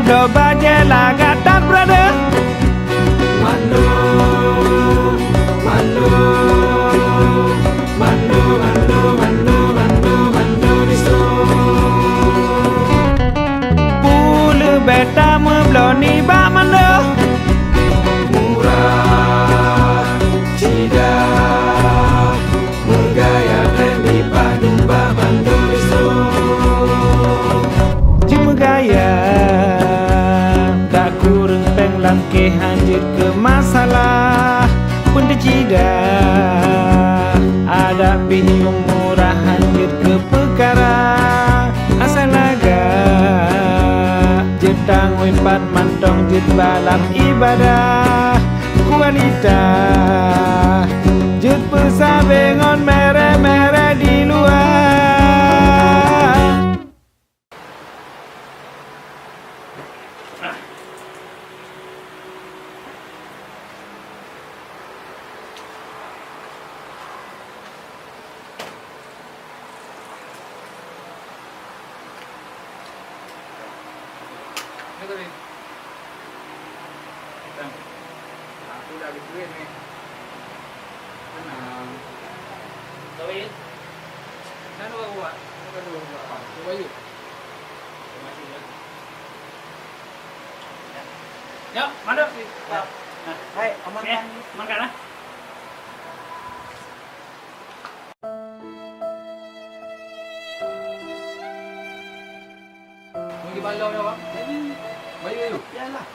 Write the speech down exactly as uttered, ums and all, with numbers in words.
Coba je lagak that, brother. Mando, mando, mando, mando, mando, mando, mando distro. Peue leubeh tameubloe nibak mando. Murah, cida, meugaya, trend dipadum bak mando distro. Jeuet meugaya, dak kureueng péng lam kéh, hanjeuet keu masalah. Peue teucida, adak pih murah, hanjeuet keu peukara. Asai lagak, jeuet tangui pat mantong, jeuet bak lam ibadah. Kualitas jeuet peusabe ngon merek-merek di luwa. Ni tadi. Bang. Aku dah habis duit ni. Tenang. Kawin. Nak dua buah. Nak dua buah. Apa? Dua bayu. Terima kasih, ya. Ya, madam. Terima kasih, Pak. Nah. Hai, aman. Ya, kan? Aman kan, ah? Mau dibalong ya, Bang? Jadi, bayu-bayu? Yalah.